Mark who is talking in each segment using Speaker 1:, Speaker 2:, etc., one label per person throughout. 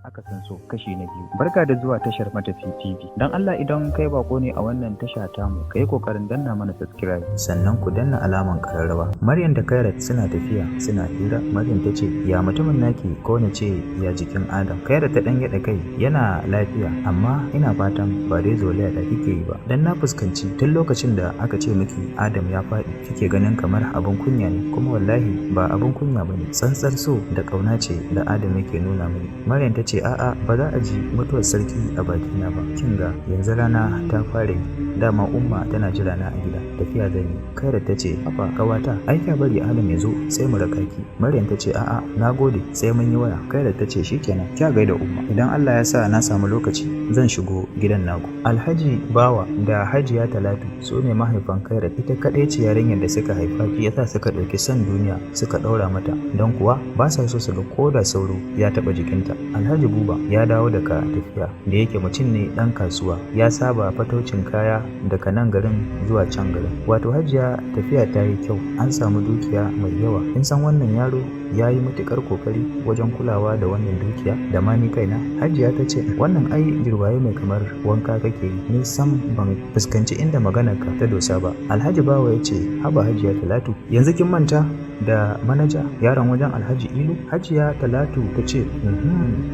Speaker 1: Akasin So kashi na biyu. Barka da zuwa tashar Matafi TV. Don Allah, idan kai bako ne a wannan tasha tamu, ka yi kokarin danna mana subscribe. Sannan ku danna alaman kararrawa. Maryam da Kairat suna tafiya suna hira. Maryam ta ce, "Ya mutumin naki, ko na ce ya jikin Adam?" Kairat ta dan gyaɗa kai, "Yana lafiya, amma ina fatan ba dai zolaya da kike yi ba. Dan na fuskanci tun lokacin da aka ce miki Adam ya faɗi kike ganin kamar abin kunya ne, kuma wallahi ba abin kunya bane. Tsantsar so da ƙauna ce da Adam yake nuna mini." Maryam ta ce, "A'a, ba za a ji mutuwar sarki a bakina ba. Kin ga yanzu rana ta fara yi, dama Umma tana jira na a gida, tafiya zan yi." Kairat ta ce, "Haba kawata, ai kya bari Adam ya zo sai mu raka ki." Maryam ta ce, "A'a, na gode, sai mun yi waya." Kairat ta ce, "Shikenan, kya gaida Umma. Idan Allah ya sa na samu lokaci, zan shigo gidan naku." Alhaji Bawa da Hajiya Talatu su ne mahaifan Kairat. Ita kaɗai ce yarinyar da suka haifa, shi yasa suka ɗauki son duniya suka ɗaura mata, don kuwa ba sa so su ga ko da sauro ya taɓa jikinta. Alhaji Buba ya dawo daga tafiya. Da yake mutum ne ɗan kasuwa, ya saba fataucin kaya daga nan garin zuwa can garin. "Wato Hajiya, tafiya ta yi kyau, an samu dukiya mai yawa. Kin san wannan yaro ya yi matuƙar kokari wajen kulawa da wannan dukiya da ma ni kaina." Hajiya ta ce, "Wannan ai jirwaye mai kamar wanka kake yi, ni sam ban fuskanci inda maganarka ta dosa ba." Alhaji Bawa ya ce, "Haba Hajiya Talatu, yanzu kin manta da Manaja, yaron wajen Alhaji Ilu?" Hajiya Talatu ta ce,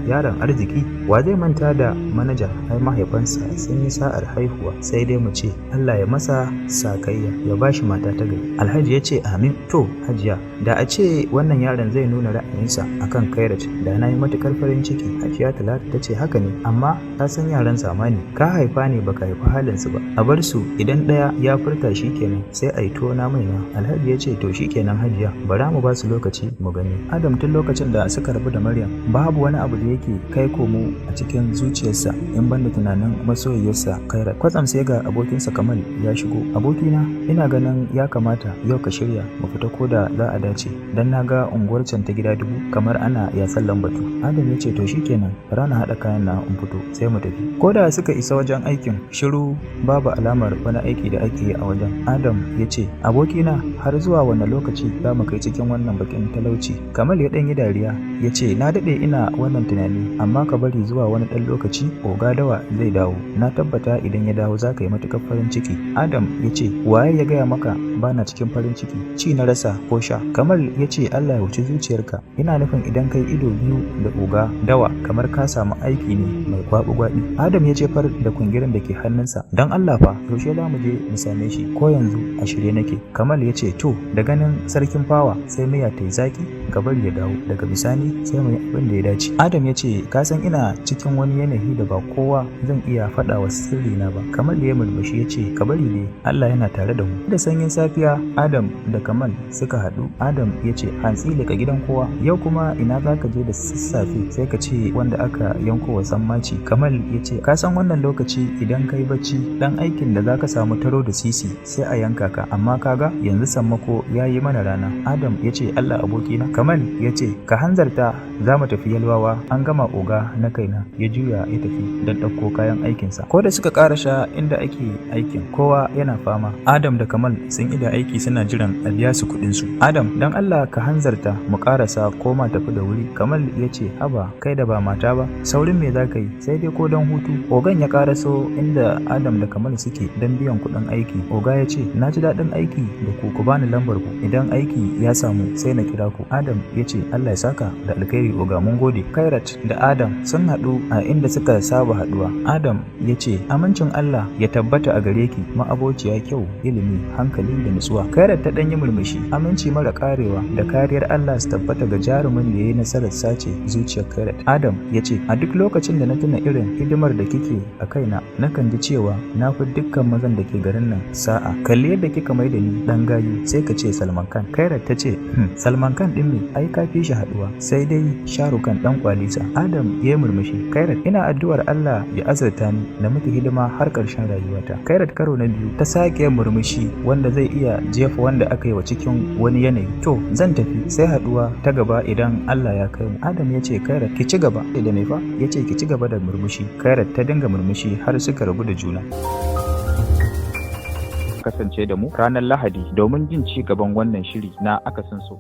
Speaker 1: "Yaron arziki, wa zai manta da Manaja? Ai mahaifansa sun yi sa'ar haihuwa, sai dai mu ce Allah ya masa sakayya, ya bashi mata ta gari." Alhaji ya ce, "Amin. To Hajiya, da a ce wannan yaron zai nuna ra'ayinsa akan Kairat, da na yi matukar farin ciki." Hajiya Talatu ta ce, "Haka ne, amma ka san yaran zamani, ka haifa ne baka haifi halinsu ba. A bar su, idan ɗaya ya furta shi kenan, sai a yi tona maina." Alhaji ya ce, "To shikenan Hajiya, bara mu ba su lokaci mu gani." Adam tun lokacin da suka rabu da Maryam, babu wani abu da yake kai komo a cikin zuciyarsa in banda tunanin masoyiyarsa Kairat. Kwatsam sai ga abokinsa Kamal ya shigo. "Abokina, ina ganin ya kamata yau ka shirya mu fita, ko da za a dace, dan na ga unguwar can ta Gida Dubu kamar ana yasan lambatu." Adam ya ce, "To shikenan, bara na haɗa kayan na in fito, sai mu tafi." Ko da suka isa wajen aikin, shiru, babu alamar wani aiki da ake yi a wajen. Adam ya ce, "Abokina, har zuwa wane lokaci za mu kai cikin wannan bakin talauci?" Kamal ya ɗan yi dariya ya ce, "Na daɗe ina wannan tunani, amma ka bari zuwa wani ɗan lokaci, Oga Dawa zai dawo. Na tabbata idan ya dawo za ka yi matuƙar farin ciki." Adam ya ce, "Waye ya gaya maka bana cikin farin ciki? Ci na rasa ko sha?" Kamal ya ce, "Allah ya huci zuciyarka. Ina nufin idan kai ido biyu da Oga Dawa, kamar ka samu aiki ne mai gwaɓi-gwaɓi." Adam ya jefar da kungirin da ke hannunsa. "Don Allah fa, yaushe za mu je mu same shi? Ko yanzu a shirye nake." Kamal ya ce, "To, da ganin sarkin fawa sai miya ta yi zaki. Ka bari ya dawo, daga bisani sai mu yi abin da ya dace." Adam ya ce, "Ka san ina cikin wani yanayi da ba kowa zan iya faɗa wa sirrina ba." Kamal ya murmushi ya ce, "Ka bari dai, Allah yana tare da mu." Da sanyin safiya Adam da Kamal suka haɗu. Adam ya ce, "Hantsi daga gidan kowa, yau kuma ina za ka je da sassafe, sai ka ce wanda aka yanko wa sammaci?" Kamal ya ce, "Ka san wannan lokaci idan kai bacci, dan aikin da za ka samu taro da sisi sai a yanka ka, amma kaga yanzu sammako ya yi mana rana." Adam ya ce, "Allah abokina." Kamal ya ce, "Ka hanzarta, za mu tafi Yalwawa an gama oga na kaina." Ya juya ya tafi don ɗauko kayan aikinsa. Ko da suka karasha inda ake aikin, kowa yana fama. Adam da Kamal sun ida aiki, suna jiran a biya su kuɗinsu. "Adam, don Allah ka hanzarta mu karasa, ko ma tafi da wuri." Kamal ya ce, "Haba, kai da ba mata ba, saurin me za ka yi? Sai dai ko don hutu." Ogan ya karaso inda Adam da Kamal suke don biyan kuɗin aiki. Oga ya ce, "Na ji daɗin aiki da ku, ku bani lambar ku, idan aiki ya samu sai na kira ku." Adam ya ce, "Allah ya saka da alkhairi oga, mun gode." Kairat da Adam sun haɗu a inda suka saba haɗuwa. Adam ya ce, "Amincin Allah ya tabbata a gare ki, ma'abociya kyau, ilimi, hankali da nutsuwa." Kairat ta ɗan yi murmushi. "Aminci mara karewa da kariyar Allah su tabbata ga jarumin da ya yi nasarar sace zuciyar Kairat." Adam ya ce, "A duk lokacin da na tuna irin hidimar da kike a kaina, nakan ji cewa na fi dukkan mazan da ke garin nan sa'a. Kalli yadda kika mai da ni ɗan gayu, sai ka ce Salman Khan." Kairat ta ce, Salman Khan ɗin me? Ai ka fi shi haɗuwa, sai dai Sharukan ɗan kwalisa." Adam ya yi murmushi. "Kairat, ina addu'ar Allah ya azurta ni na miki hidima har ƙarshen rayuwata." Kairat karo na biyu ta sake murmushi wanda zai iya jefa wanda aka yi wa cikin wani yanayi. "To, zan tafi, sai haɗuwa ta gaba idan Allah ya kai mu." Adam ya ce, "Kairat, ki ci gaba da me fa?" Ya ce, "Ki ci gaba da murmushi." Kairat ta dinga murmushi har suka rabu da juna.
Speaker 2: Kasance da mu ranar Lahadi domin jin ci gaban wannan shiri na Akasin So.